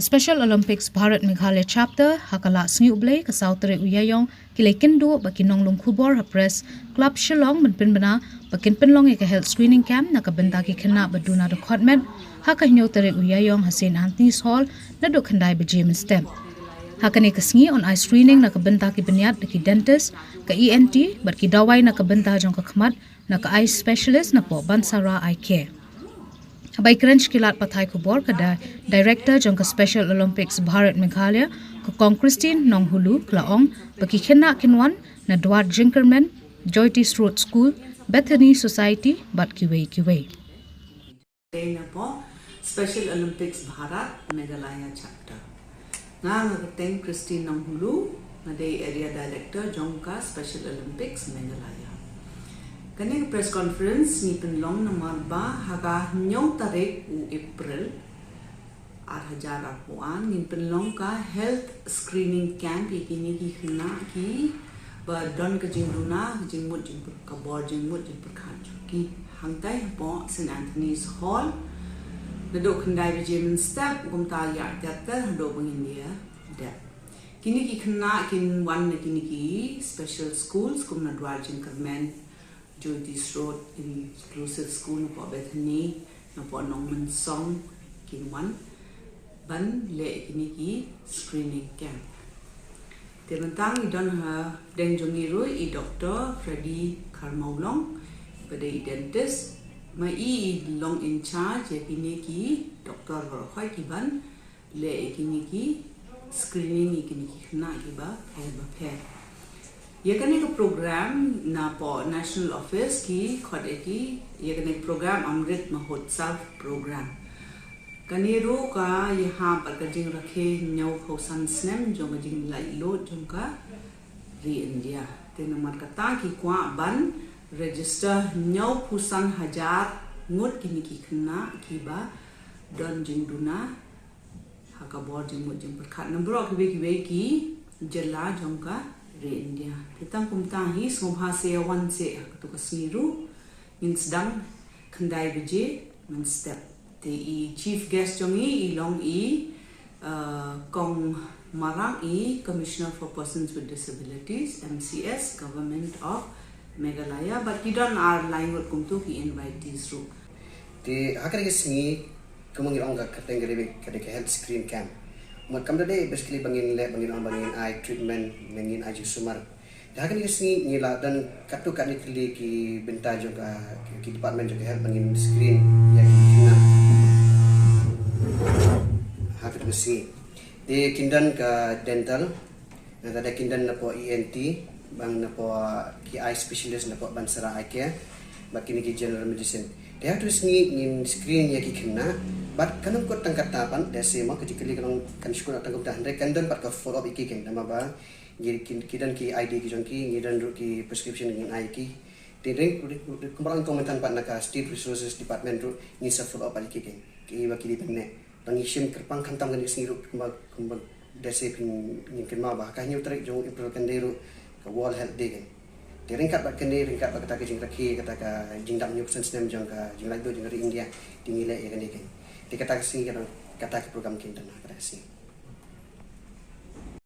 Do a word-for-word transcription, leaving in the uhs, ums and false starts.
Special Olympics Bharat Meghalaya Chapter ha ka la sngi U Blei ka saw tarik u Ïaïong ki la kynduh bad ki nonglum khubor ha Press Club Shillong ban pynbna ba kin pynlong ïa ka health screening camp na ka bynta ki khynnah ba duna dkhot met ha ka hynñiew tarik u Ïaïong ha St Anthony's Hall naduh khyndai baje mynstep. Ha kane ka sngi yn ai screening na ka bynta ki bniat da ki dentist, ka E N T bad ki dawai na ka bynta jong ka khmat na ka eye specialist na poh Bansara Eye Care. Haba ïakren sha ki lad pathai khubor ka Director jong ka Special Olympics Bharat Meghalaya, ka Kong Christine Nonghulu, ka la ong ba ki khynnah kin wan na Dwar Jingkyrmen, Jyoti Srot School, Bethany Society bad kiwei kiwei. Dei na poh Special Olympics Bharat Meghalaya Chapter. Nga nga kyrteng Christine Nonghulu, nga dei Area Director jong ka Special Olympics Meghalaya. Kane ka press conference ngi pynlong namar ba ha ka hynñiew tarik u April ar hajar arphew ar ngin pynlong ka health screening camp ïa kine ki khynnah ki ba don ka jingduna, ka jingmut jingpyrkhat, ka bor jingmut jingpyrkhat jong ki. Hangtai hapoh St Anthony's Hall naduh khyndai baje mynstep, kumta ïa ka ter haduh ba ngin ïa dep. Kine ki khynnah kin wan na kine ki special schools kum na Dwar Jingkyrmen, Jyoti Srot Inclusive School, na poh Bethany, na poh Nongmynsong, kin wan ban leh kine ki screening camp. Te mynta ngi don ha deng jong ngi ruh i Doctor Freddy Kharmawlong, ba dei i dentist, ma i i long in charge ïa kine ki doctor baroh khoit ki ban leh ïa kine ki screening ïa kine ki khynnah kiba pher ba pher. Ïa kane ka program na poh National Office ki khot ïa ki, ïa kane ka program Amrit Mahotsav program. Kane ruh ka ïahap bad ka jingrakhe hynñiewphew san snem jong ka jinglaitluid jong ka ri India. Te namar kata ki kwah ban register hynñiewphew san hajar ngut kine ki khynnah kiba don jingduna ha ka bor jingmut jingpyrkhat na baroh kiwei kiwei ki jylla jong ka ri India. Te tang kumta hi, sngewbha sa ïa wan seh ha kato ka sngi ruh, ngin sdang khyndai baje mynstep. Te i chief guest jong ngi i long i, uh, Kong Marak, i Commissioner for Persons with Disabilities, M C S, Government of Meghalaya, bad ki don ar lai ngut kumto ki invitees ruh. Te ha kane ka sngi, kumba ngi ong, ka kyrteng ka dei ka, ka dei ka health screen camp. Mut kam da dei basically ba ngin leh, ba ngin ong ba ngin ai treatment, ba ngin ai jingsumar. Te ha kane ka sngi ngi la don katto katne tylli ki bynta jong ka, ki department jong ka health ba ngin screen ïa ki khynnah ha kane ka sngi. Te kin don ka dental, nangta da kin don na poh E N T, bad na poh ki eye specialist na poh Bansara Eye Care, bad kine ki general medicine. Te ha katu ka sngi ngin screen ïa ki khynnah, bad kan ym kut tang katta pat, da seh ma ka jingkylli ka long kan shu kut tang kumta, hynrei kan don pat ka follow up ïa ki khynnah, namar ba ki, ki, ki don ki I D ki jong ki, ngi don ruh ki prescription ngin ai ïa ki. Te ring, ring, ring, kumba la ong mynta pat na ka State Resources Department ruh ngin sa follow up ïa ki khynnah kiba ki dei ban neh. Tang ngi shim kyrpang khamtam kane ka sngi ruh kumba, kumba da seh phin ngin kynmaw ba ha ka hynñiew tarik jong April kan dei ruh ka World Health Day kan. Te ryngkat bad kane, ryngkat bad kata ka jingrakhe, kata ka jingdap hynñiewphew san snem jong ka jinglaitluid jong ka ri India, te ngi leh ïa kane kan. Te kata ka sngi kata, kata ka program kin don ha kata ka sngi.